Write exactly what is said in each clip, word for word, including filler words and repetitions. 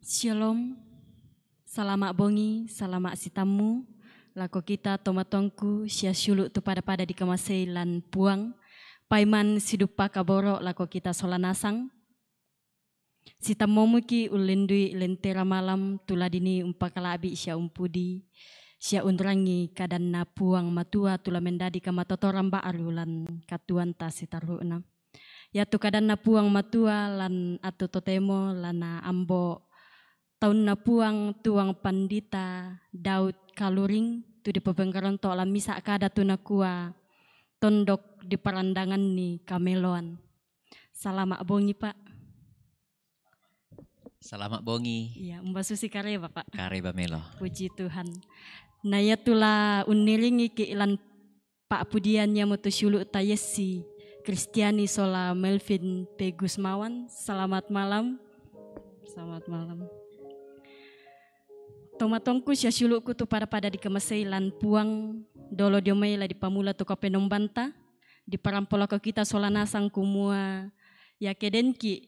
Shalom. Salama' bongi, salama' sitammu lako kita tomatuangku sia siulu' tu pada-pada dikamasei lan Puang. Paiman siduppa kaboro' lako kita sola nasang. Sitammuki' ullendui lentera malam tu la dinii umpakala'bi' sia umpudi sia unrangi kadanNa Puang Matua tu la mendadi kamatotoran ba'ru lan katuoanta sitarru'na. Iatu kadanNa Puang Matua lan attu totemo la naambo' taunNa Puang Tuang Pandita Daud Kaluring tu dipobengkaronto' lan misa' kada tu nakua, tondok di parandanganni kameloan. Salama' bongi, Pak. Salama' bongi. Iya, umba susi kareba, Pak. Kareba melo. Puji Tuhan. Na iatu la unniringiki' lan pa'pudian iamotu siulu'ta Yessi Kristiani sola Melvin P. Gusmawan. Selamat malam. Selamat malam. Tomatuangku sia siulu'ku tu pada-pada dikamasei lan Puang, dolo dio mai la dipamula tu kapenombanta, diparampo lako kita sola nasang kumua, iake denki'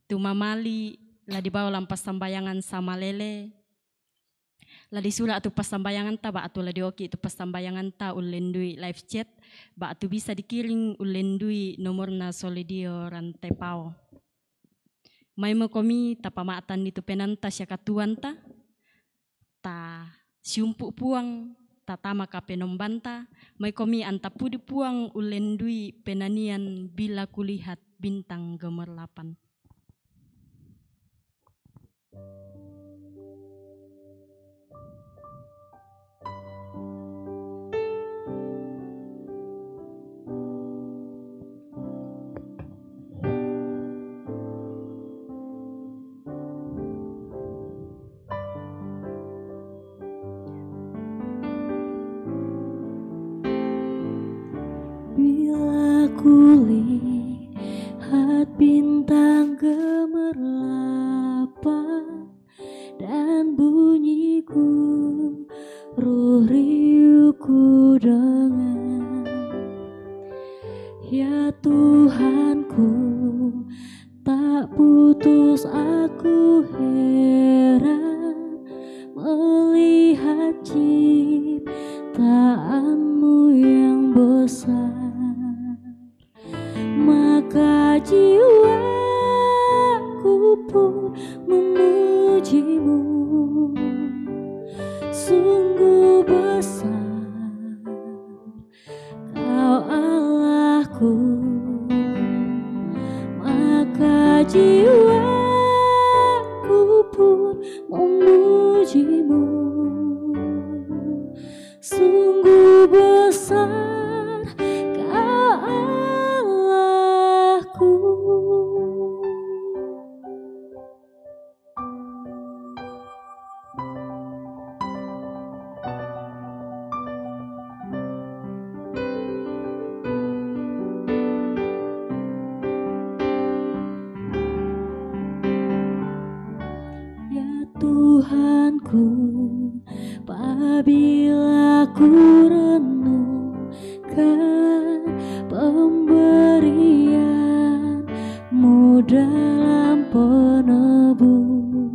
tu mamali' la dibao lan passambayangan samalele, la disura' tu passambayanganta ba'tu la dioki' tu passambayanganta ullendui live chat, ba'tu bisa dikiring ullendui nomorna Solidio Rantepao. Maimokomi tapama'tanni tu penaanta sia katuoanta, ta siumpu' Puang, tatama kapenombanta, maikomi anta pudi Puang ullendui penanian Bila Kulihat Bintang Gemerlapan. Bila kulihat bintang gemerlapan dan bunyi guru riuh kudengar, ya Tuhanku, tak putus aku heran melihat ciptaanmu yang besar. Maka jiwaku pun memujimu. Sungguh besar Kau Allahku, maka jiwaku pun memujimu. Sungguh besar Kau Allahku. Ya Tuhanku, apabila ku renungkan pemberianmu dalam penebus,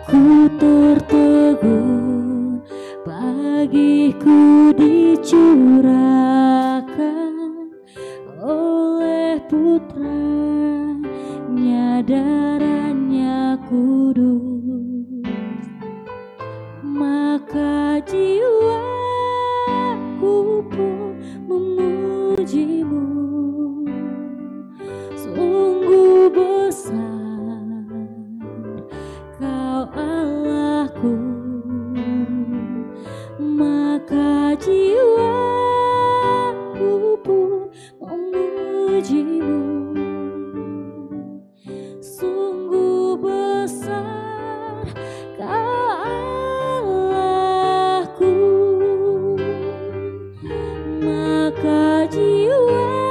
ku tertegun bagiku dicurahkan oleh Putranya darahnya kudus. Maka jiwaku pun memujimu. Sungguh besar Kau Allahku, maka jiwaku pun memujimu. Sungguh besar Kau Allahku, maka jiwa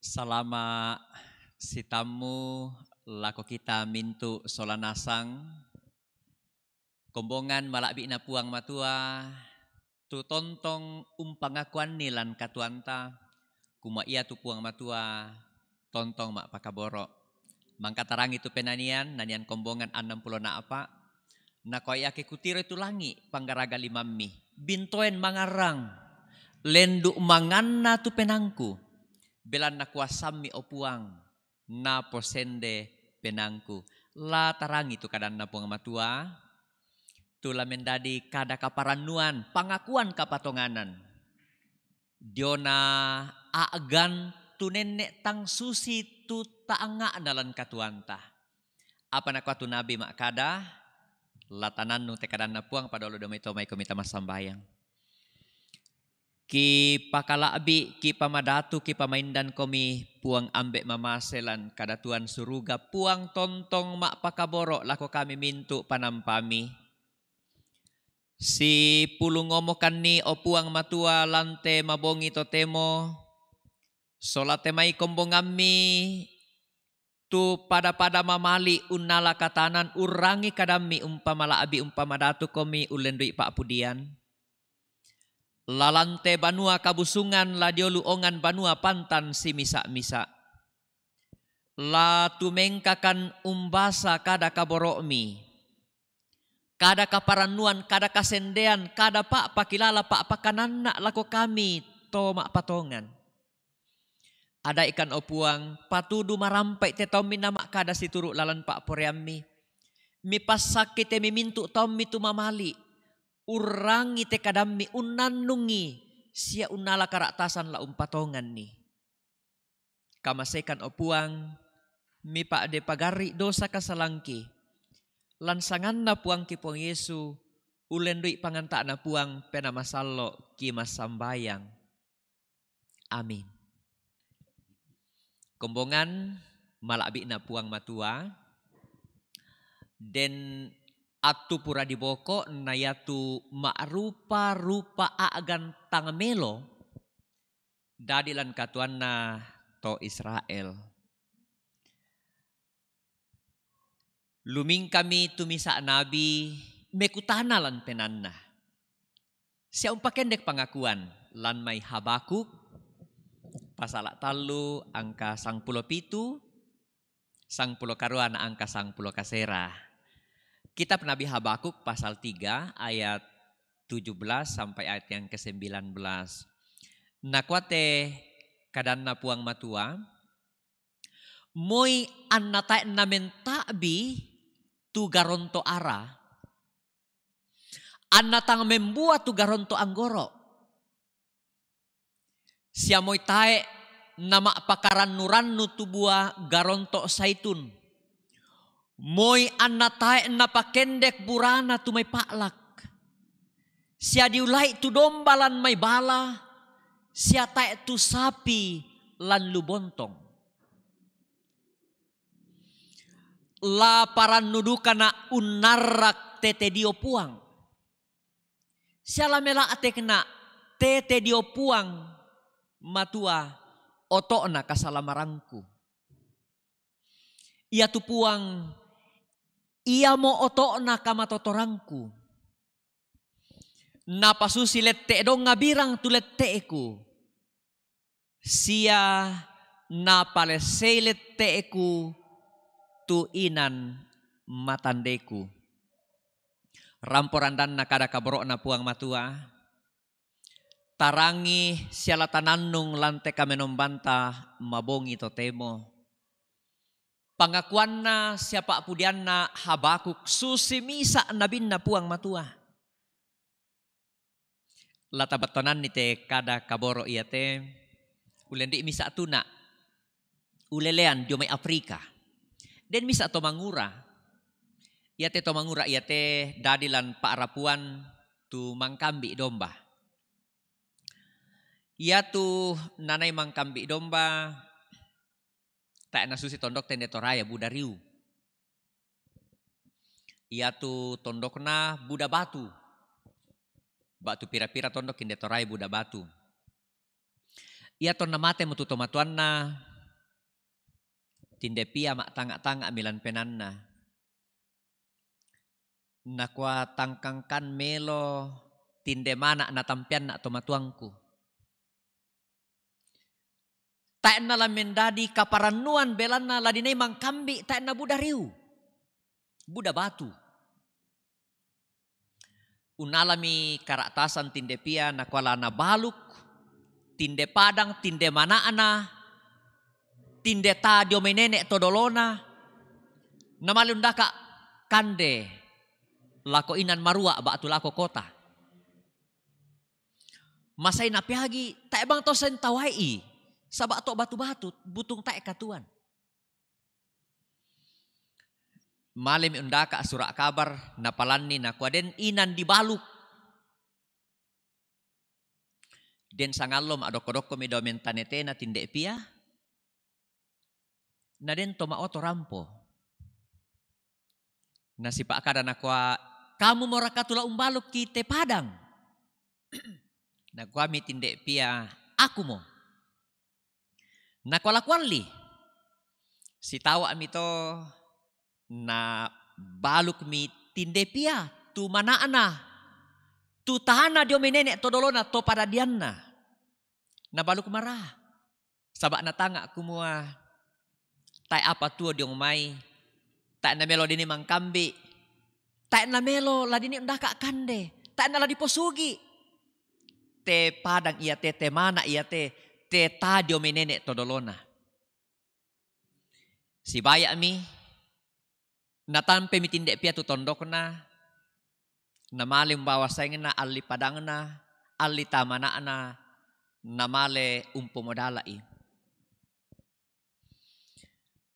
Salama' sitammu lako kita mintu' sola nasang. Kombongan mala'bi'na Puang Matua, tu tontong umpangakuanni lan katuoanta, kumua iatu Puang Matua tontong ma'pakaboro'. Mangkatarangi tu penanian, nanian kombongan annang pulo na'pa', nakua iake kutiroi tu langi' panggaraga limammi, bintoen mangarrang, lendu' manganna tu penaangku, belanna kuasammi, o Puang, naposende penaangku. La tarangi tu kadanna Puang Matua, tu la mendadi kada kaparannuan, pangakuan kapatonganan. Diona a'gan tu nenne' tang susi tu ta'angnga'na lan katuoanta. Apa nakua tu nabi ma'kada, la tanannung te kadanna Puang, padolo dio mai to maiko mita massambayang. Kipakala'bi', kipamadatu, kipamaindankomi Puang Ambe' mamase lan kadatuan suruga, Puang tontong ma'pakaboro' lako kami mintu' panampami. Sipulungomokanni, o Puang Matua, lan te mabongi totemo, sola te mai kombongammi, tu pada-pada mamali' unnala katanan, urrangi kadammi umpamala'bi', umpamadatukomi ullendui pa'pudian. Lalan te banua kabusungan la diolu ongan banua pantan simisa'-misa'. La tumengkakan umbasa kada kaboro'mi, kada kaparannuan, kada kasendean, kada pa'pakilala, pa'pakananna lako kami to ma'patongan. Ada'ikan, o Puang, patudu marampa'i te taummi nama'kada situru' lalan pa'poraiammi. Mipassakki te mimintu' taummi tu mamali', urrangi te kadammi, unnannungi sia unnala kara'tasan la umpatonganni. Kamasekan, o Puang, mipa'de pagarri' dosa kasalangki. Lan sanganna Puangki Puang Yesu, ullendui panganta'na Puang Penaa Masallo' ki massambayang. Amin. Kombongan mala'bi'na Puang Matua, den attu pura diboko na iatu ma'rupa-rupa a'gan tang melo dadi lan katuoanna to Israel. Lumingkami tu misa' nabi mekutana lan penaanna. Sia umpakendek pangakuan lan mai Habakuk, pasala' tallu angka sangpulo pitu, sangpulo karua na angka sangpulo kasera. Kitab Nabi Habakuk pasal tiga ayat tujuh belas sampai ayat yang kesembilan belas. Nakua te kadanna Puang Matua, moi anna tae' namenta'bi tu garonto' ara, anna tang membua tu garonto' anggoro', sia moi tae' nama'pakarannu-rannu tu bua garonto' saitun, moi anna tae' napakendek burana tu mai pa'lak, sia diulai tu domba lan mai bala, sia tae' tu sapi lan lu bontong. La parannu dukana' unnarrak tete dio Puang, sia la mela'tekna' tete dio Puang Matua, oto'na kasalamarangku. Iatu Puang, iamo oto'na kamatotorangku. Napasusi lette' donga birang tu lette'ku, sia napalessei lette'ku tu inan matandeku. Rampo randanna kada kaboro'na Puang Matua, tarangi sia la tanannung lan te kamenombanta mabongi totemo. Pangakuanna sia pa'pudianna Habakuk susi misa' nabinna Puang Matua. La tabattuananni te kada kaboro' iate, ullendui misa' tuna', ulelean dio mai Afrika. Den misa' to mangura. Iate to mangura iate dadi lan pa'rapuan tu mangkambi' domba. Iatu nanai mangkambi' domba, tae' nasusi tondok tende torae buda riu. Iatu tondokna buda batu. Ba'tu pira-pira tondok inde torae buda batu. Iatonna mate mo tu tomatoanna, Tinde pia ma'tanga'-tanga' milan penanna. Nakua tangkangkan melo tinde mana' natampeanna' to matuangku. Tae'na la mendadi kaparannuan belanna la dinai mangkambi' tae'na buda riu, buda batu. Unnalami kara'tasan tinde pia, nakua la nabaluk, tinde padang, tinde mana'na, tinde ta dio mai nene' to dolona, namale undaka' kande lako inan marua' ba'tu lako kota. Masai napeagi, tae' bang to sentawai'i, saba' to batu-batu, butung tae' katuoan. Malemi undaka' sura' kabar, napalanni nakua den inan dibaluk. Den sangallo ma'dokko-dokkomi dao mentanetena tinde pia, na den to ma'oto rampo. Nasipa'kada nakua, "Kamu moraka tu la umbalukki te padang?" Nakuami tinde pia, "Akumo." Nakua, "La kualli." Sitawa'mi to, nabalukmi tinde pia, tu mana'na, tu tana dio mai nene' to dolona, to padadianna. Nabaluk mara. Saba' natanga' kumua, tae' apa tuo diong mai, tae' namelo dini mangkambi', tae' namelo la dini undaka' kande, tae' na la diposugi'. Te padang iate, te mana' iate, te ta dio mai nene' to dolona. Sibaya'mi, natampemi tinde pia tu tondokna, namale umbawa sengna alli padangna, alli ta mana'na, namale umpomodala'i.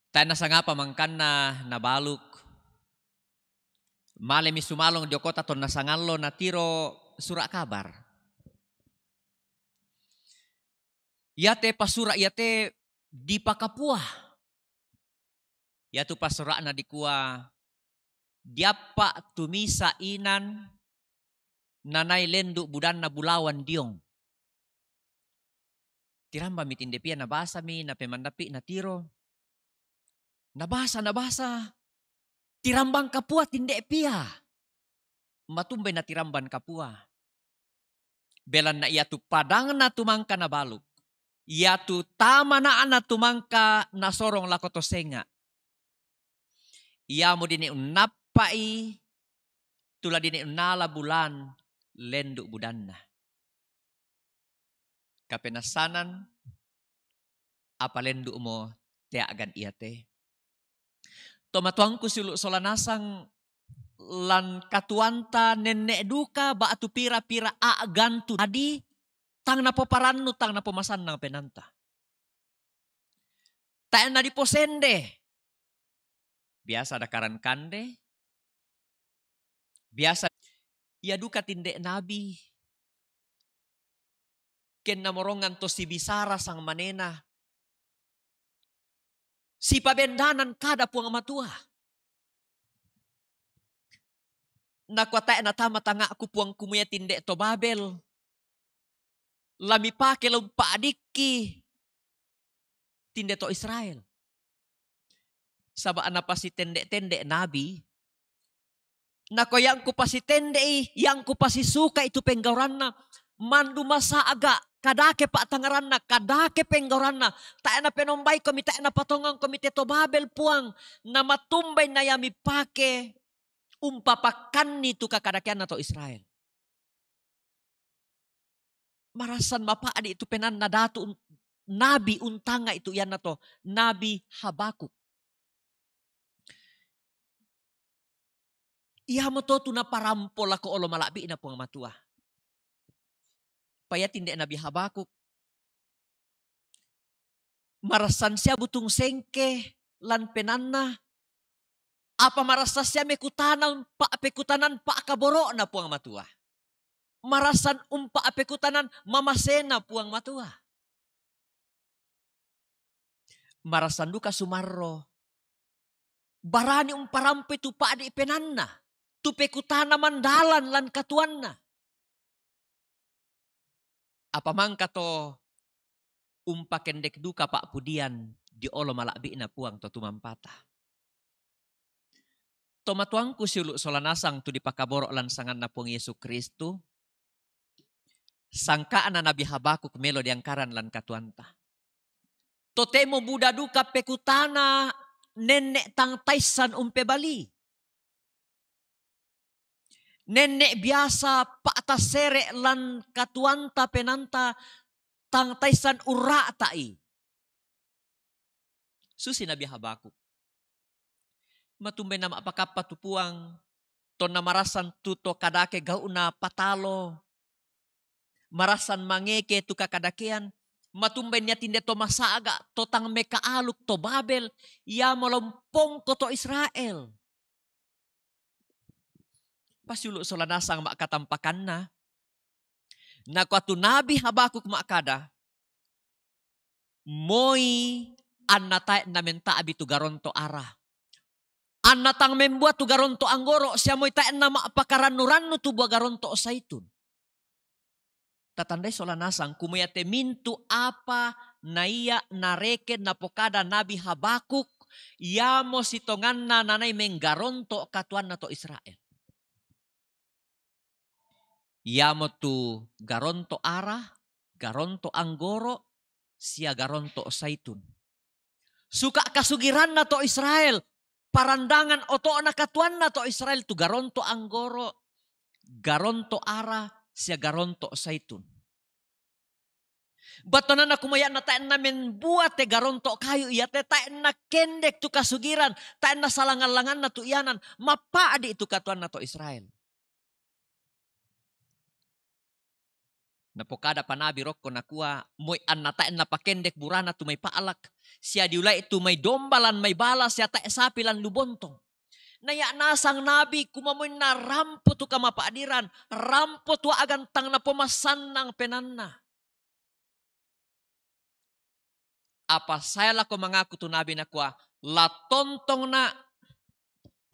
Tae' nasangapa mangkanna nabaluk. Malemi sumalong dio kota tonna sangallo natiro sura' kabar. Iate passura' iate dipakapua. Iatu passura'na dikua, "Diappa' tu misa' inan nanai lendu' budanna bulawan diong." Tirambammi tinde pia, nabasami, napemandappi' natiro. Nabasa, nabasa. Tirambang kapua tinde pia. Matumbai natirambang kapua. Belanna iatu padangna tu mangka nabaluk. Iatu ta mana'na tu mangka nasorong lako to senga'. Iamo dini unnappa'i tu la dini unnala bulan lendu' budanna. Kapenassanan, apa lendu'mo tea'gan iate. Tomatuangku siulu' sola nasang, lan katuoanta nenne' duka ba'tu pira-pira a'gan tu tadi, tang napoparannu, tang napomasannang penaanta. Tae' nadiposende. Biasa dakaran kande. Biasa ia duka tinde nabi. Kenna morongan to sibisara sang manena. Sipabendanan kada Puang Matua. Nakua tae' natama tanga'ku Puang kumua tinde to Babel. La mipake la umpa'dikki tinde to Israel. Saba' napasitende-tende nabi. Nakua, "Iangku pasitende'i, iangku pasisuka'i tu penggauranna, mandu masa'ga, kadake pa'tangaranna, kadake penggauranna, tae' napenombaikomi, tae' napatongangkomi te to Babel, Puang, namatumbai na ia mipake umpapakkanni tu kakadakeanna to Israel." Marassan mapa'di' tu penaanna datu un-, nabi untangnga'i tu iannato, Nabi Habakuk. Iamoto tu naparampo lako olo mala'bi'na Puang Matua. Paya tinde Nabi Habakuk. Marassan sia butung sengke lan penaanna, apa marassan sia mekutana pa'pekutanan pa'kaboro'na Puang Matua. Marassan umpa'pekutanan mamasena Puang Matua. Marassan duka sumarro barani umparampoi tu pa'di' penaanna, tu pekutana mandalan lan katuoanna. Apa mangka to umpakendek duka pa'pudian di olo mala'bi'na Puang to tumampata. Tomatuangku siulu' sola nasang tu dipakaboro' lan sanganNa Puang Yesu Kristu, sangka'na Nabi Habakuk melo diangkaran lan katuoanta. Totemo buda duka pekutana nenne' tang taissan umpebali. Nenne' biasa pa'tassere' lan katuoanta penaanta tang taissan urra'ta'i. Susi Nabi Habakuk. Matumbai nama'pakappa tu Puang, tonna marassan tu to kadake gau'na patalo, marassan mangeke tu kakadakean, matumbai nia tinde to masa'ga', to tang meka'aluk to Babel, iamo lompongko to Israel. Pasiulu' sola nasang ma'katampakanna. Nakua tu Nabi Habakuk ma'kada, moi anna tae' namenta'bi tu garonto' ara. Anna tang membua tu garonto' anggoro', sia moi tae' nama'pakarannu-rannu tu bua garonto' saitun. Tatandai sola nasang, kumua iate mintu' apa na ia nareken napokada Nabi Habakuk, iamo sitonganna nanai menggaronto' katuoanna to Israel. Iamotu garonto' ara, garonto' anggoro', sia garonto' saitun. Suka' kasugiranna to Israel, parandangan oto'na katuoanna to Israel tu garonto' anggoro', garonto' ara, sia garonto' saitun. Battuananna kumua ia na tae' namembua te garonto' kayu iate, tae' nakendek tu kasugiran, tae' nasalangan-langanna tu ianan, mapa'di' tu katuoanna to Israel. Napokada pa nabi rokko nakua, moi anna tae' napakendek burana tu mai pa'lak, sia diula'i tu mai domba lan mai bala, sia tae' sapi lan lu bontong. Na ia nasang nabi kumua moi narampo tu kamapa'diran, rampo tu a'gan tang napomassannang penaanna. Apa sae lako mangaku tu nabi nakua, la tontongna'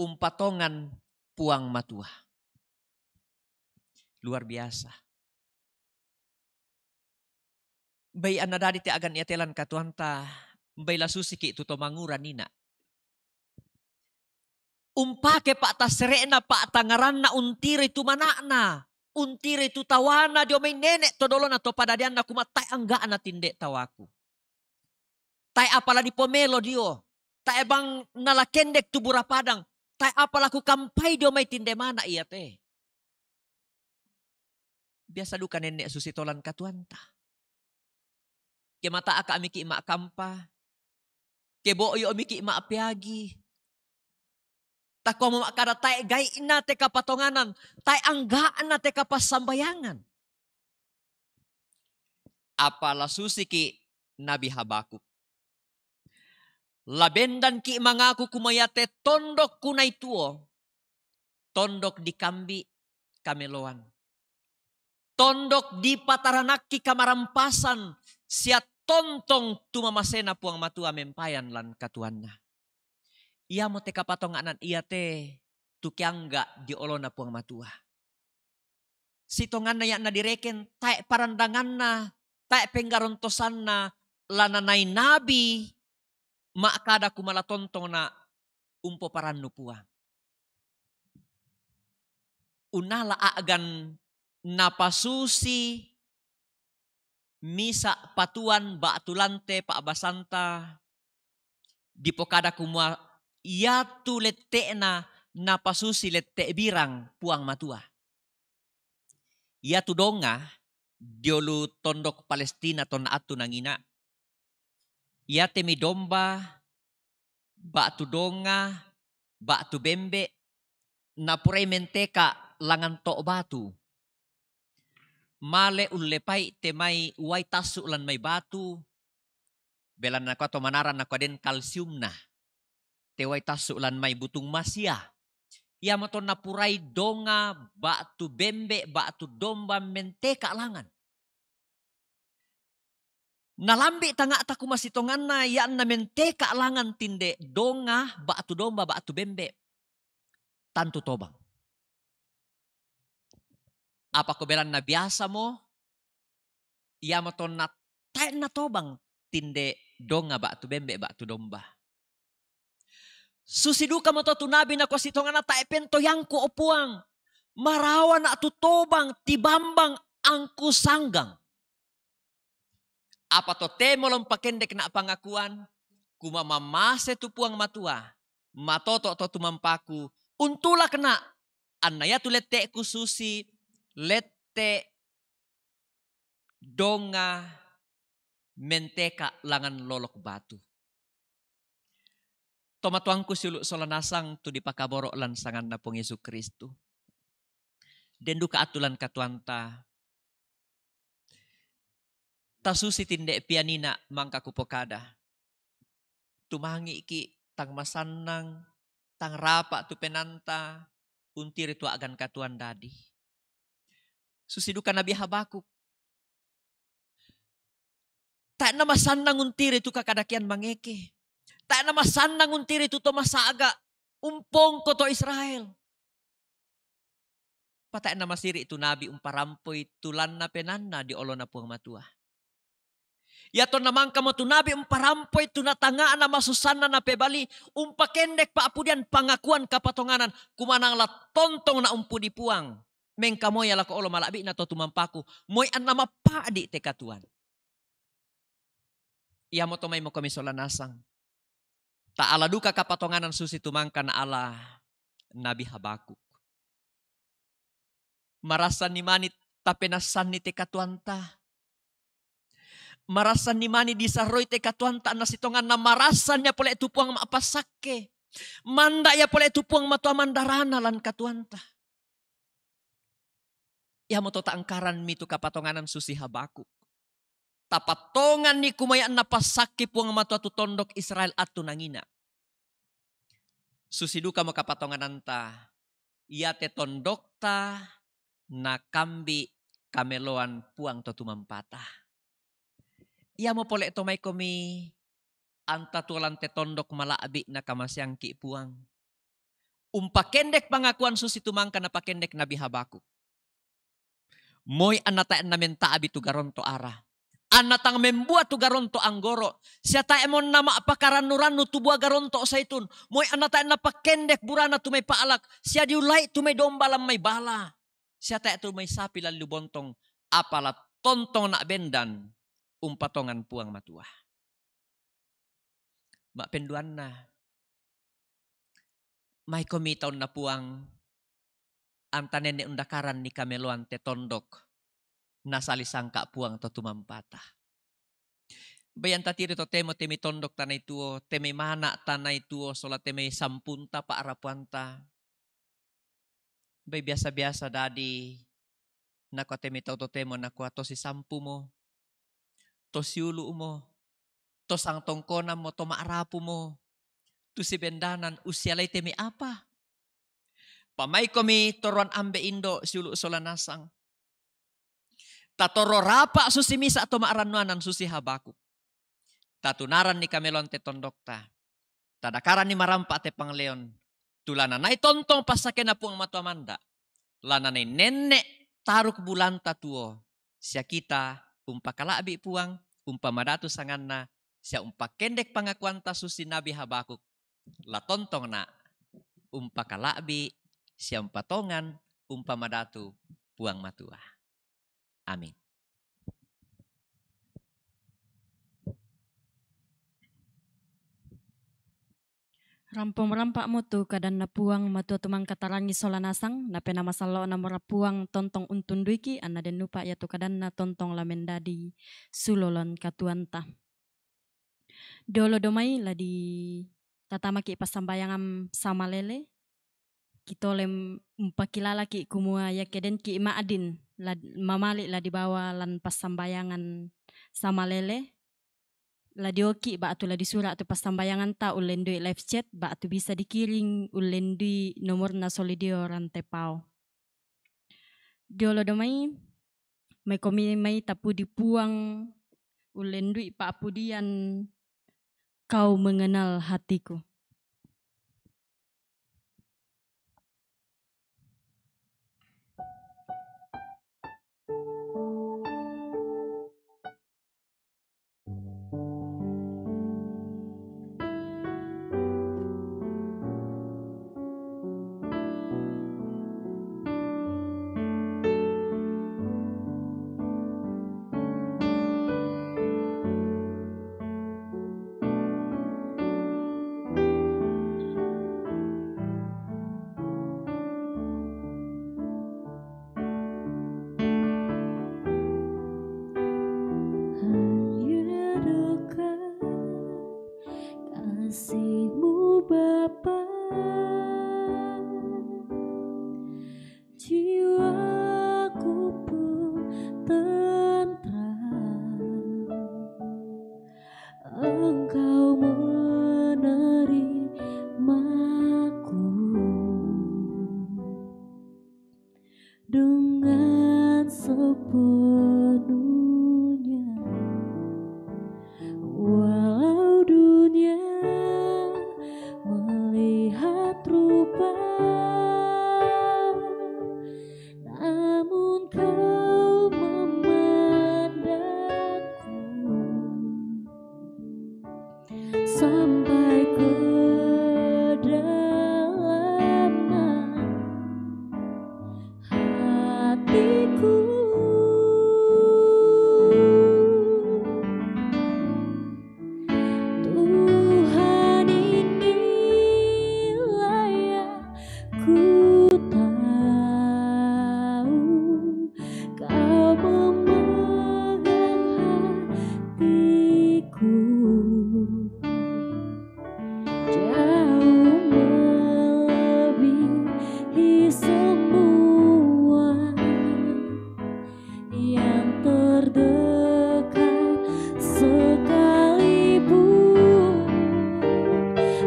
umpatongan Puang Matua. Luar biasa. Bai anna dadi te a'gan iate lan katuoanta, bai la susiki' tu to mangura nina'. Umpake pa'tassere'na, pa'tangngaranna, untiroi tu mana'na, untiroi tu tawana dio mai nene' to dolona to padadianna, kumua tae' angga'na tinde tawaku. Tae' apa la dipomelo dio, tae' bang nala kendek tu bura padang, tae' apa la kukampai dio mai tinde mana' iate. Biasa duka nenne' susi to lan katuoanta. Ke mata'aka' miki' ma'kampa, ke bo'yo' miki' ma'peagi, takuamo ma'kada tae' gai'na te kapatonganan, tae' angga'na te kapassambayangan. Apa la susiki' nabi Habakuk. La bendanki' mangaku kumua iate tondokku nai tuo, tondok dikambi' kameloan. Tondok dipataranakki kamarampasan, sia tontong tu mamasena Puang Matua mempayan lan katuoanna. Iamo te kapatonganan iate tu keangga' dio olona Puang Matua. Sitonganna ia na direken tae' parandanganna, tae' penggarontosanna, la nanai nabi ma'kada kumua la tontongna' umpoparannu Puang. Unnala a'gan napasusi misa' patuoan ba'tu lan te pa'basanta, dipokada kumua iatu lette'na napasusi lette' birang Puang Matua. Iatu donga dio lu tondok Palestina tonna attu nangina'. Iate mi domba, ba'tu donga, ba'tu bembe', napurai menteka' langan to' batu. Male ullepai te mai uai tassu' lan mai batu, belanna nakua to manarang nakua den kalsiumna. Te uai tassu' lan mai butung masia. Iamo to napurai donga, ba'tu bembe', ba'tu domba menteka' langan. Nalambi' tangnga'ta kumua sitonganna ia na menteka' langan tinde donga, ba'tu domba, ba'tu bembe', tantu tobang. Apa ko belanna biasamo, iamo to na tae' natobang tinde donga ba'tu bembe' ba'tu domba. Susi duka moto tu nabi nakua si tonganna, "Tae' pentoyangku, o Puang. Marawana' tu tobang tibambang angku sanggang." Apa totemo la umpakendek na' pangakuan, kumua mamase tu Puang Matua, matoto' to tumampaku, untulak na', anna iatu lette'ku susi lette' donga menteka langan lolok batu. Tomatuangku siulu' sola nasang tu dipakaboro' lan sanganNa Puang Yesu Kristu. Den duka atu lan katuoanta. Tasusi tinde pianina mangka kupokada. Tumangi'ki', tang masannang, tang rapa' tu penaanta, untiri tu a'gan katuoan dadi. Susi duka Nabi Habakuk. Tae' namasannang untiri tu kakadakean mangeke. Tae' namasannang untiri tu to masa'ga' umpongko to Israel. Patae' namasiri' tu nabi umparampoi tu lanna penaanna dio oloNa Puang Matua. Iatonna mangkamo tu nabi umparampoi tu natanga'na masussanna napebali, umpakendek pa'pudian pangakuan kapatonganan, kumua nang la tontong na' umpudi Puang, mengkamoya lako olo mala'bi'na to tumampaku, moi anna mappa'di' te katuoan. Iamoto maimokomi sola nasang. Ta'ala duka kapatonganan susi tu mangka na'ala Nabi Habakuk. Marassanni mani tapenassanni te katuoanta. Marassanni mani disarroi te katuoanta, anna sitonganna marassan ia pole tu Puang ma'passakke. Manda' ia pole tu Puang Matua mandarana lan katuoanta. Iamoto ta'angkaranmi tu kapatonganan susi Habakuk. Tapattonganni kumua ia anna passakke Puang Matua tu tondok Israel attunangina. Susi dukamo kapatongananta, iate tondokta nakambi' kameloan Puang to tumampata. Iamo pole to maikomi anta tuo lan te tondok mala'bi' nakamaseangki' Puang. Umpakendek pangakuan susi tu mangka napakendek Nabi Habakuk. Moi anna tae' namenta'bi tu garonto' ara. Anna tang membua tu garonto' anggoro'. Sia tae' mo nama'pakarannu-rannu tu bua garonto' saitun. Moi anna tae' napakendek burana tu mai pa'lak. Sia diullai tu mai domba lan mai bala. Sia tae' tu mai sapi lan liu bontong. Apa la tontong na' bendan umpatongan Puang Matua. Ma'penduanna, maikomi taunna Puang, anta nenne' undakaranni kameloan te tondok, nasali sangka' Puang to tumampata. Bai anta tiri totemo te mai tondok tanai tuo, te mai mana' tanai tuo, sola te mai sampunta pa'rapuanta. Bai biasa-biasa dadi, nakua te mai tau totemo, nakua to sisampumo, to siulu'mo, to sangtongkonammo, to ma'rapumo, tu sibendanan ussialai te mai apa. Pamaikomi toroan ambe' indo' siulu' sola nasang. Tatoro rapa' susi misa' to ma'rannuanan susi Habakuk. Tatunaranni kameloan te tondokta. Tadakaranni marampa' te pangleon. Tu la nanai tontong passakkena Puang Matua manda'. La nanai nenne' taruk bulanta tuo. Sia kita umpakala'bi' Puang, umpamadatu sanganna, sia umpakendek pangakuanta susi Nabi Habakuk. La tontong na' umpakala'bi' sia umpatongan umpamadatu Puang Matua. Amin. Rampo marampa'mo tu kadanNa Puang Matua tu mangka tarangi sola nasang, napena masallo'na mora Puang tontong untunduiki', anna den nupa' iatu kadanNa tontong la mendadi sulolon katuoanta. Diolo domai la ditatamaki' passambayangan samalele, kitolem umpakilalaki' kumua iake denki' ma'din la mamali' la dibawa lan passambayangan samalele, la dioki' ba'tu la disura' tu passambayanganta ullendui live chat ba'tu bisa dikiring ullendui nomorna solidio rantepao. Diolo domai, maikomi mai tapudi Puang ullendui pa'pudian Kau Mengenal Hatiku. Engkau menerimaku dengan sepenuhnya. Walau dunia melihat rupa, namun kau memandangku sampai ke dalam hatiku. Tuhan, inilah yang ku tahu, kau memegang hatiku jauh melebihi semua yang terdekat sekalipun.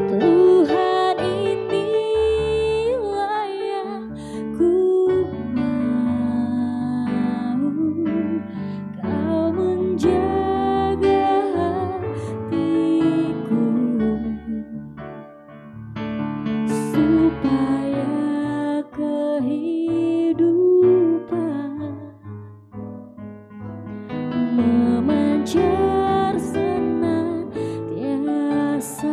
Tuhan, inilah yang ku mau, kau menjaga hatiku supaya kehidupan memancar senantiasa.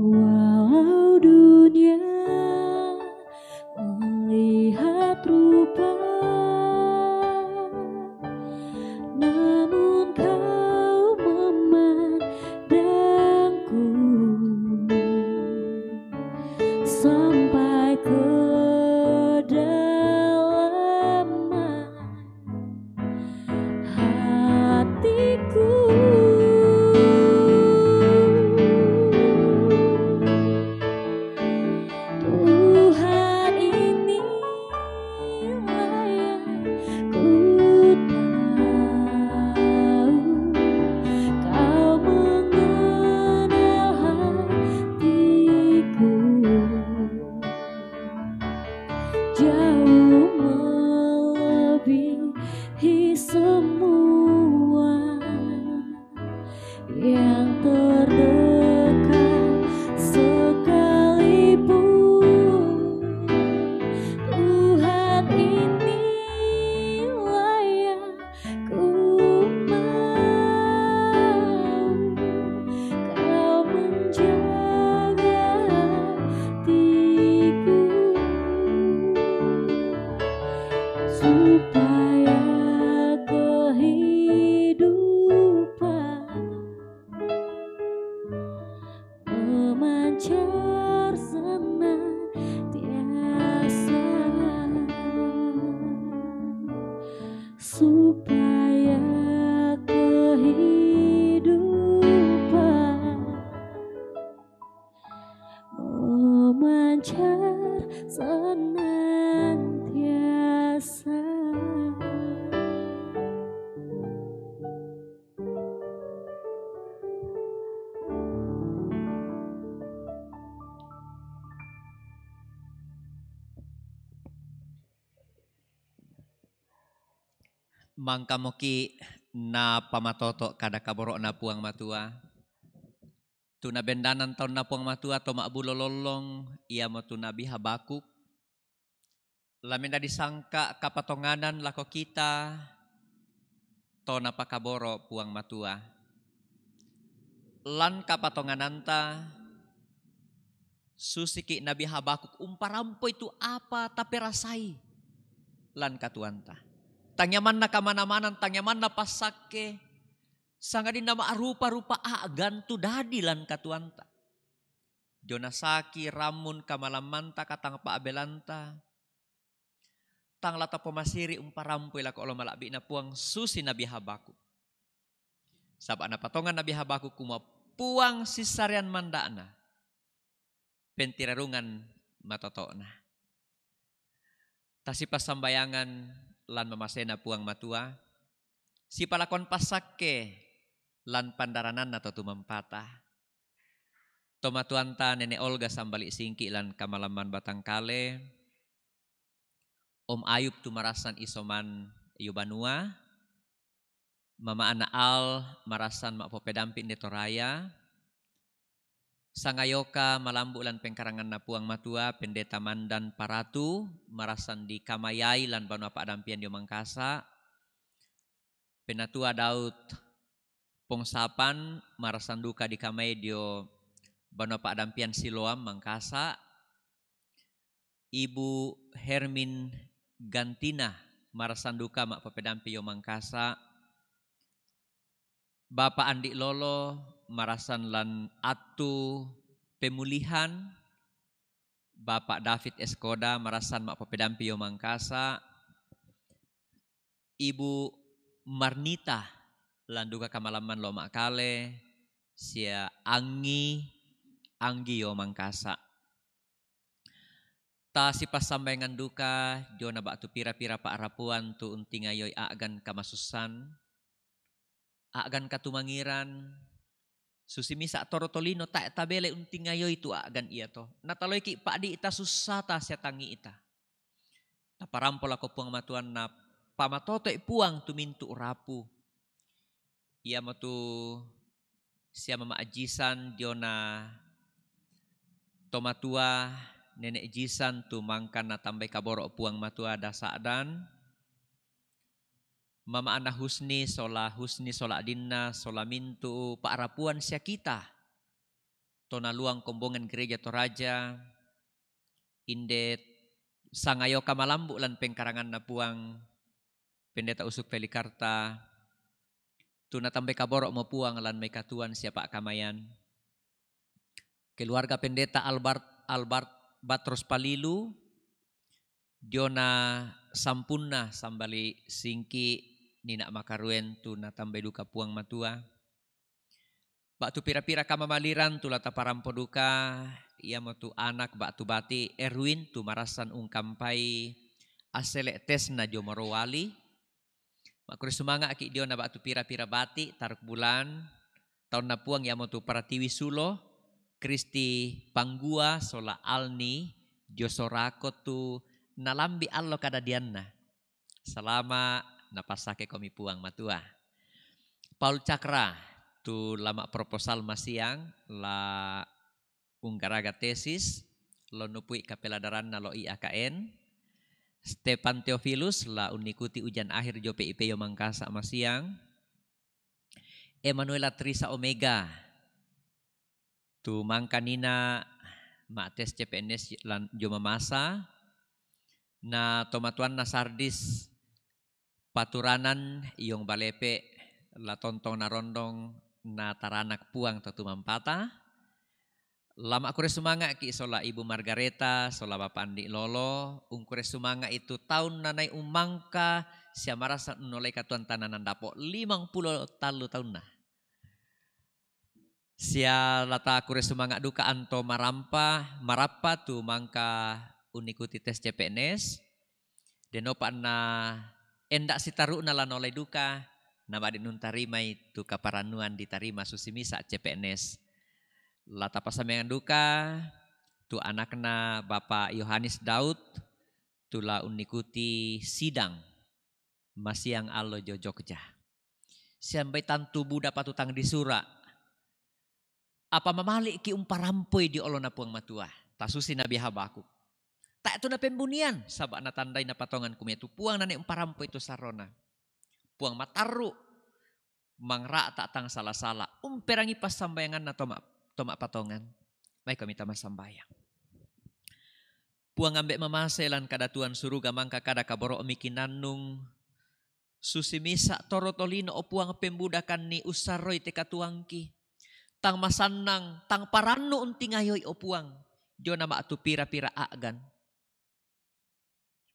Walau dunia melihat rupa, namun kau memandangku sampai ke dalam hatiku. Tuhan, inilah yang ku tahu, kau mengenal hatiku jauh melebihi semua yang terdekat sekalipun. Tuhan, inilah yang ku mau, kau menjaga hatiku supaya kehidupan memancar senantiasa, supaya kehidupan memancar senantiasa. Mangkamoki na pamatoto kada kaboro'na Puang Matua. Tu nabendanan taonna Puang Matua to ma'bulo lollong, iamo tu Nabi Habakuk. La mendadi sangka' kapatonganan lako kita to napakaboro' Puang Matua. Lan kapatongananta, susiki' Nabi Habakuk umparampoi tu apa taperasai lan katuoanta. Tangiamanna kamana-manan, tangiamanna passakke, sangadinna ma'rupa-rupa a'gan tu dadi lan katuoanta. Diona saki, rammun, kamalammanta, katang pa'belanta, tang la tapomasiri' umparampoi lako olo mala'bi'na Puang susi Nabi Habakuk. Saba' napatongan Nabi Habakuk kumua Puang sissarean manda'na, pentirarungan matoto'na. Tasipassambayangan lan mamasena Puang Matua, sipalakuan passakke lan pandarananna to tumampata. Tomatuanta Nene Olga Sambali Singki lan Kamalamman Batangkale, Om Ayub tu marassan isoman Yobanua, Mama Ana Al marassan ma'popedampi inde Toraya, Sangayoka malambu lan pengkaranganna Puang Matua, Pendeta Mandan Paratu, marassan di Kamayai lan banua pa'dampian dio Mangkasa, Penatua Daud Pongsapan, marassan duka di Kamayai dio banua pa'dampian Siloam Mangkasa, Ibu Hermin Gantina, marassan duka ma'popedampi io Mangkasa, Bapak Andi Lolo, marassan lan attu pemulihan, Bapak David Eskoda, marassan ma'popedampi io Mangkasa, Ibu Marnita, lan duka kamalamman lo Ma'kale, sia Angi, Anggi io Mangkasa. Tasipassambayangan duka diona ba'tu pira-pira pa'rapuan tu untingayoi a'gan kamasussan, a'gan katumangiran, susi misa toro tolino tae tabele untingayoi tu a'gan iato. Nataloiki pa'di tasussata sia tangi'ta. Taparampo lako Puang Matuanna pamatotoi Puang tu mintu rapu. Iamotu sia mama ajisan diona tomatua, nene jisan tu mangka natambai kaboro Puang Matua dasa'dan, Mama Ana Husni sola Husni sola adinna sola mintu pa'rapuan sia kita, to naluang kombongan Gereja Toraja, inde sangayoka malambu lan pengkaranganna Puang, Pendeta Usuk Felikarta, tu natambai kaboro mo Puang lan mai katuoan sia pa'kamayan. Keluarga Pendeta Albert, Albert Batros Palilu, diona sampunna Sambali Singki, nina makaruen tu natambai duka Puang Matua. Ba'tu pira-pira kamamaliran tu la taparampo duka, iamotu anak ba'tu bati Erwin tu marassan ungkampai asele tesna dio Morowali. Makkure sumanga'ki diona ba'tu pira-pira bati Taruk Bulan, taunna Puang iamotu Pratiwi Sulo, Kristi Panggua sola Alni dio Sorako tu nalambi allo kadadianna. Salama, napassake komi Puang Matua. Paul Cakra tu lama proposal masiang la unggaraga tesis, lo nupui kapeladaranna lo I A K N, Stefan Theophilus la unikuti ujian akhir dio P I P io Mangkasa masiang, Emanuela Trisa Omega, tu mangka nina ma'tes C P N S lan dio Mamasa, na tomatuanna Sardis Paturanan Iong Balepe, la tontong narondong na taranak Puang to tumampata. La makkure sumanga'ki sola Ibu Margareta, sola Bapak Andi Lolo, ungkure sumanga'i tu taunna nai ummangka sia marassan unnolai katuoan tananan dapo, limang pulo tallu taunna. Sia la takure sumanga duka anto marampa, marappa tu mangka unnikuti tes C P N S. Denopa na enda sitaru'na la nolai duka, na ma'din untarimai tu kaparannuan ditarima susi misa C P N S. La tapassambayangan duka tu anakna Bapak Yohanes Daud, tu la unnikuti sidang masiang allo jo Jogja. Siambai tantu buda patutang di sura. Apa mamali'ki umparampoi dio olona Puang Matua? Tasusi Nabi Habakuk. Tae tu napembunian, saba natandai napatongan kumua tu Puang nane umparampoi tu sarona. Puang matarru, mangra'ta tang sala-sala, umperangi passambayanganna toma, toma patongan. Maikomi tama sambayang. Puang ambe mamase lan kadatuan suruga, mangka kada kaboro'mi kinannung, susi misa toro tolino, o Puang, pembudakanni ussarroi te katuoangki. Tang masannang, tang parannu untingayoi, o Puang, diona ma'tu pira-pira a'gan.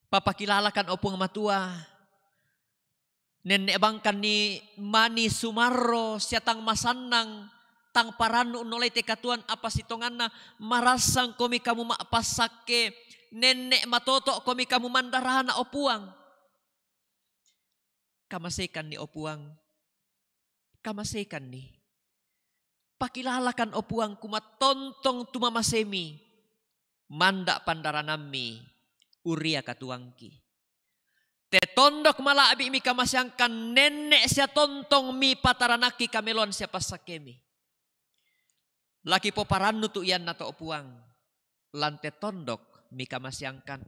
Papakilalakan, o Puang Matua, nenne bangkanni mani sumarro sia tang masannang, tang parannu unnolai te katuoan, apa sitonganna marassangkomi kamu ma'passakke, nenne' matoto'komi kamu mandarana, o Puang. Kamasekanni, o Puang. Kamasekanni. Pakilalakan, o Puang, kumattontong tumamasemi, manda' pandaranammi uria katuoangki. Te tondok mala'bi'mi kamaseangkan, nenne' sia tontong mipataranakki kameloan sia passakkemi. Lakipoparannu tu iannato, o Puang, lan te tondok mikamaseangkan.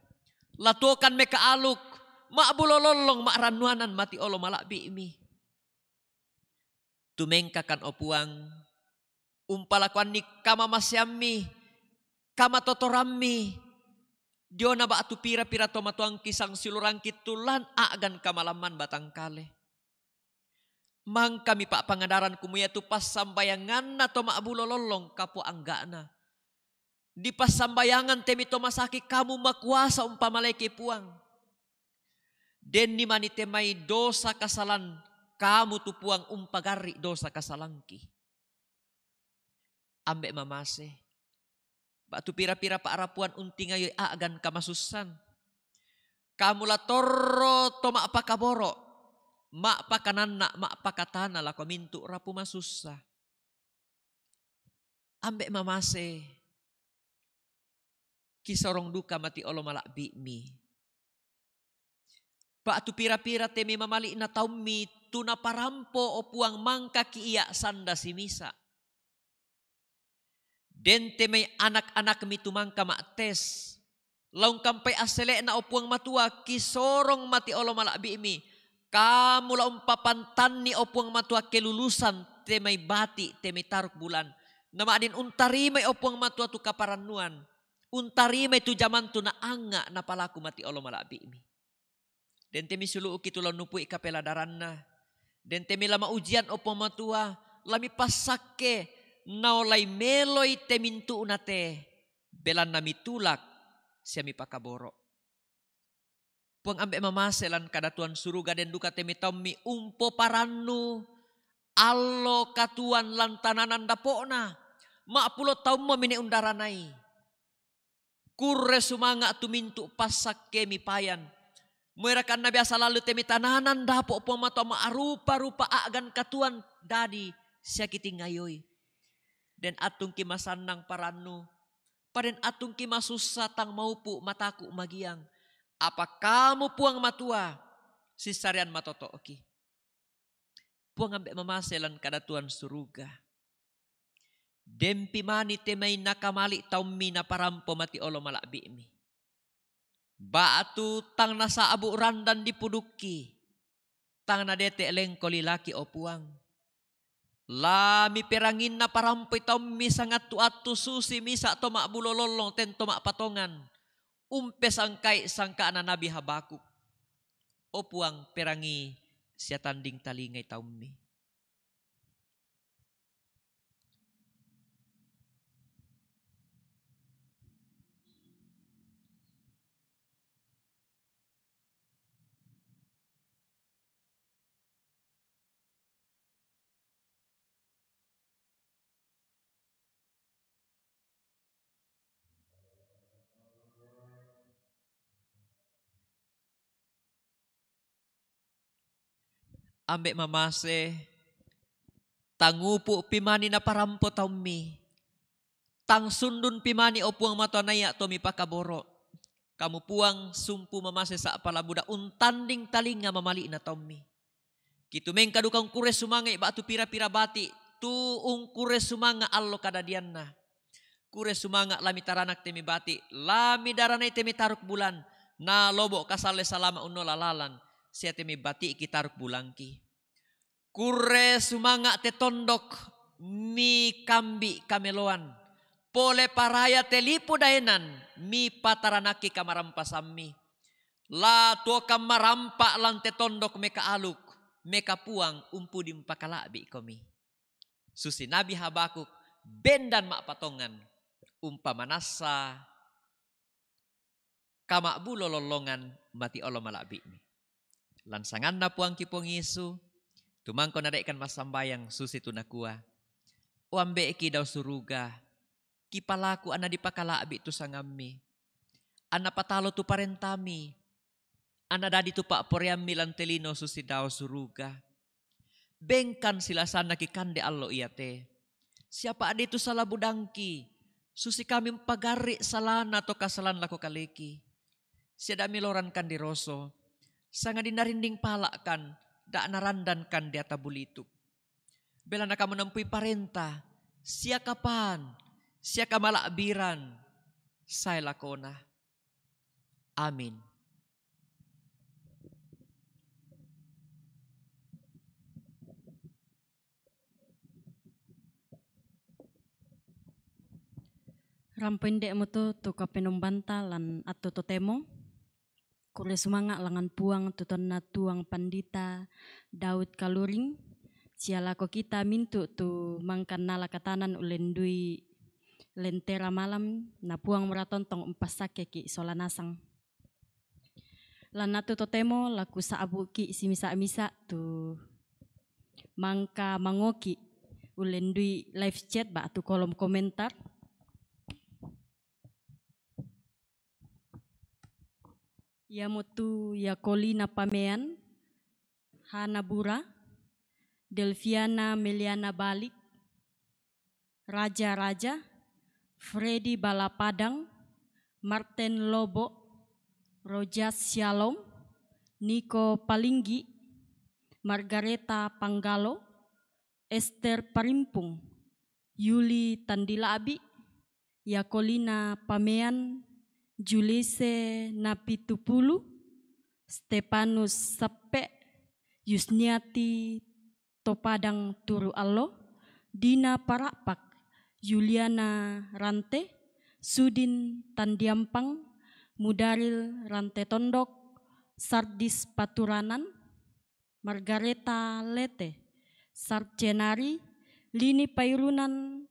Latuokan mekaaluk, ma'bulo lollong ma'rannuanan mati olo mala'bi'mi. Tumengkakan, o Puang, umpalakuanni kamamaseammi, kamatotorammi, diona ba'tu pira-pira tomatoangki sangsiulurangki tu lan a'gan kamalamman batangkale. Mangkami pa'pangadaran kumua iatu passambayanganna to ma'bulo lollong kapua angga'na. Di passambayangan temi to masaki kamu makuasa umpamaleke, Puang. Denni mani te mai dosa kasalan, kamu tu Puang umpagarri' dosa kasalangki. Ambe' mamase. Ba'tu pira-pira pa'rapuan untingayoi a'gan kamasussan. Kamu la torro to ma'pakaboro', ma'pakananna', ma'pakatana lako mintu' rapu masussa. Ambe' mamase, kisorong duka mati olo mala'bi'mi. Ba'tu pira-pira te mai mamali'na taummi tu naparampo, o Puang, mangkaki ia' sanda simisa'. Den te mai anak-anakmi tu mangka ma'tes. La ungkampai assele'na, o Puang Matua, kisorong mati olo mala'bi'mi. Kamu la umpapantanni, o Puang Matua, kelulusan te mai bati', te mai taruk bulan. Na ma'din untarimai, o Puang Matua, tu kaparannuan. Untarimai tu jaman tu naangnga' napalaku mati olo mala'bi'mi. Den te misulu'ki tu la unnupu'i kapeladaranna. Den te mila ma'ujian, o Puang Matua, la mipassakke, naolai meloi te mintu'na te, belanna mitulak sia mipakaboro'. Puang, ambe' mamase lan kadatuan suruga. Den duka te mai taummi umpoparannu allo katuoan lan tananan dapo'na. Ma'pulo taummo mine undaranai. Kurre sumanga' tu mintu' passakkemi payan. Moerakanna biasa lallu te mai tananan dapo', Puang Matua, ma'rupa-rupa a'gan katuoan dadi sia kitingayoi. Den attungki masannang parannu, paden attungki masussa tang maupu' mataku' magiang. Apa kamu, Puang Matua, sissarean matoto'ki. Puang, ambe' mamase lan kadatuan suruga. Denpi mani te mai nakamali' taummi naparampo mati olo mala'bi'mi. Ba'tu tang nasa'bu' randan dipudukki, tang nadete' lengko lilaki, o Puang. La miperanginna parampoi taummi sangattu-attu susi misa' to ma'bulo lollong tento ma'patongan, umpesangkai sangka'na Nabi Habakuk. O Puang, perangi sia tanding talingai taummi. Ambe' mamase, tangupu' pi mani naparampo taummi. Tang sundun pi mani, o Puang Matua, naia' to mipakaboro'. Kamu, Puang, sumpu mamase sa'pala buda untanding talinga mamali'na taummi. Kitu mengka duka ungkurre sumanga'i ba'tu pira-pira bati', tu ungkurre sumanga' allo kadadianna. Kurre sumanga' la mitaranak te mai bati', la midaranai te mai taruk bulan, na lobo' kasalle salama' unnola lalan, sia te mai bati'ki taruk bulangki. Kurre sumanga' te tondok mikambi' kameloan, pole paraya te lipu daenan mipataranakki kamarampasammi. La tuokan marampa' lan te tondok mekaaluk, mekapuang umpudi umpakala'bi'komi. Susi Nabi Habakuk, bendan ma'patongan, umpamanassa kama'bulo lollongan mati olo mala'bi'mi. Lan sanganna Puangki Puang Yesu, tumangko nade'kan massambayang susi tu nakua, O Ambe'ki dao suruga, kipalaku anna dipakala'bi' tu sangamMi, anna patalo tu parentaMi, anna dadi tu pa'poraiamMi lan te lino susi dao suruga. Bengkan silasanna kikande allo iate. Siapa adi tu sala budangki, susi kami mpagarri' salana to kasalan lako kaleki. Sia da' milorankan diroso, sangadinna rinding pala'kan, da' narandankan deata bulituk. Belanna kamu nampui parenta, sia kapan, sia kamala'biran, sae lakona. Amin. Rampo inde'mo tu, tu kapenombanta lan attu totemo. Kurre sumanga' langngan Puang tu tonna Tuang Pandita Daud Kaluring, sia lako kita mintu' tu mangka nala katanan ullendui lentera malam, na Puang muratontong umpassakkeki' sola nasang. Lan attu totemo la kusa'buki' simisa'-misa' tu mangka mangoki' ullendui live chat ba'tu kolom komentar. Iamotu Yakolina Pamean, Hana Bura, Delviana Meliana Balik, Raja Raja, Freddy Balapadang, Martin Lobo, Rojas Shalom, Niko Palinggi, Margareta Panggalo, Esther Parimpung, Yuli Tandila'bi, Yakolina Pamean, Julise Napitupulu, Stepanus Seppe, Yusniati Topadang Turu Allo, Dina Para'pak, Yuliana Rante, Sudin Tandiampang, Mudaril Rante Tondok, Sardis Paturanan, Margareta Lete, Sarcenari, Lini Pairunan,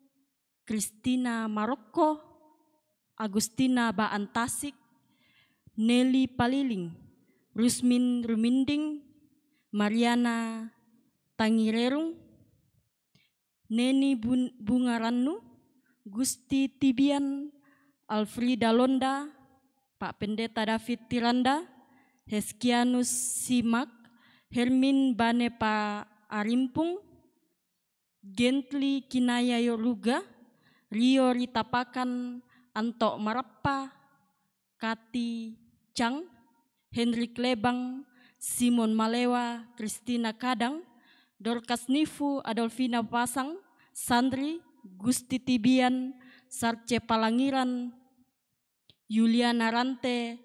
Kristina Marokko, Agustina Baan Tasik, Nelly Paliling, Rusmin Ruminding, Mariana Tangirerung, Neni Bun-, Bunga Rannu, Gusti Tibian, Alfrida Londa, Pak Pendeta David Tiranda, Heskianus Simak, Hermin Banepa Arimpung, Gently Kinaya Yoruga, Rio Ritapakan, Anto Marappa, Kati Chang, Hendrik Lebang, Simon Malewa, Kristina Kadang, Dorcas Nifu, Adolfina Pasang, Sandri, Gusti Tibian, Sarce Palangiran, Yuliana Rante,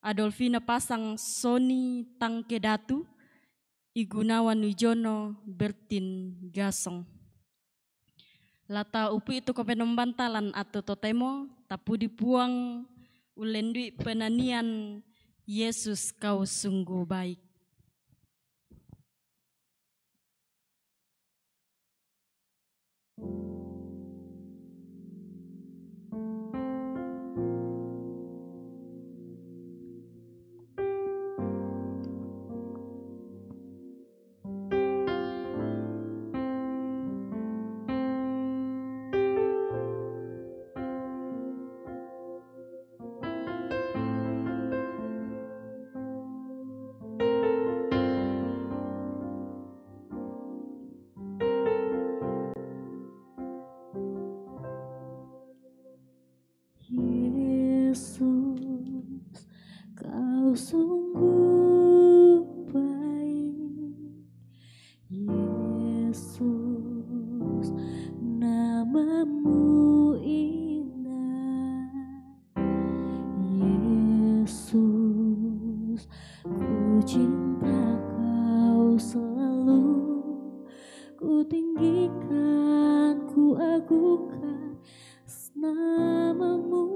Adolfina Pasang, Soni Tangke Datu, I Gunawan Wijono, Bertin Gasong. La taupu'i tu kapenombanta lan attu totemo, tapudi Puang ullendui penanian Yesus kau sungguh baik. Yesus, kau sungguh baik. Yesus, namamu indah. Yesus, ku cinta kau selalu. Ku tinggikan, ku agungkan namamu.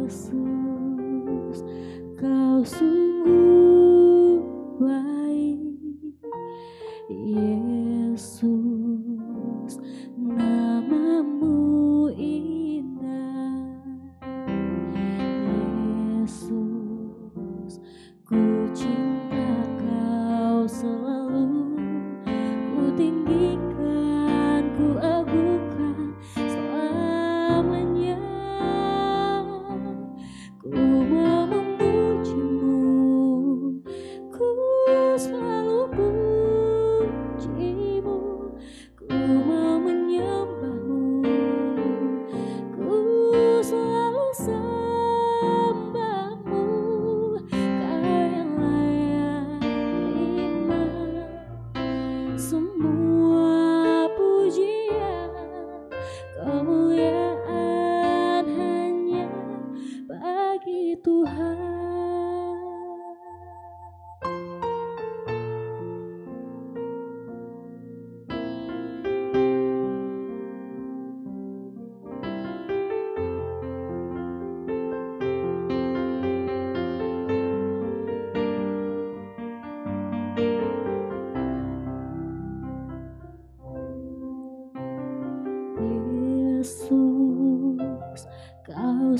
Yesus, kau sungguh baik. Yesus, namamu indah. Yesus, ku cinta kau selalu. Semua pujian, kemuliaan hanya bagi Tuhan. Yesus, kau